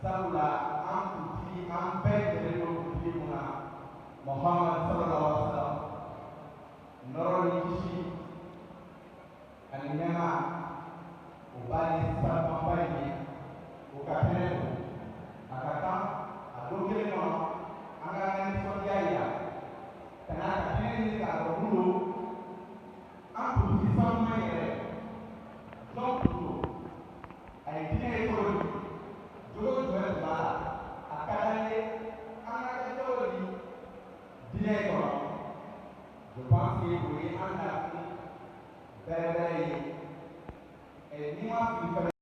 Sabula an kuntigi, an bɛɛ jɛlen don kuntigi mun na, Muhammad sallallahu alaihi wa sallam, nɔrɔ ni kisi ani nɛɛma o b'a ni sanumanba in ye, o ka kɛnɛ don. A ka kan a don kelen kɔnɔ, an ka ka nisɔndiya yira ka n'a ka kɛnɛ ɲini k'a dɔn mun don. An kuntigi sanuman yɛrɛ, jɔn kun don? A ye diinɛ ye cogo di? Jogo jumɛn tun b'a la? A ka d'an ye an ka kɛ cogo di diinɛ in kɔnɔ? Je pense que o ye an nakun bɛrɛbɛrɛ ye. Ni ma fili fɛnɛ.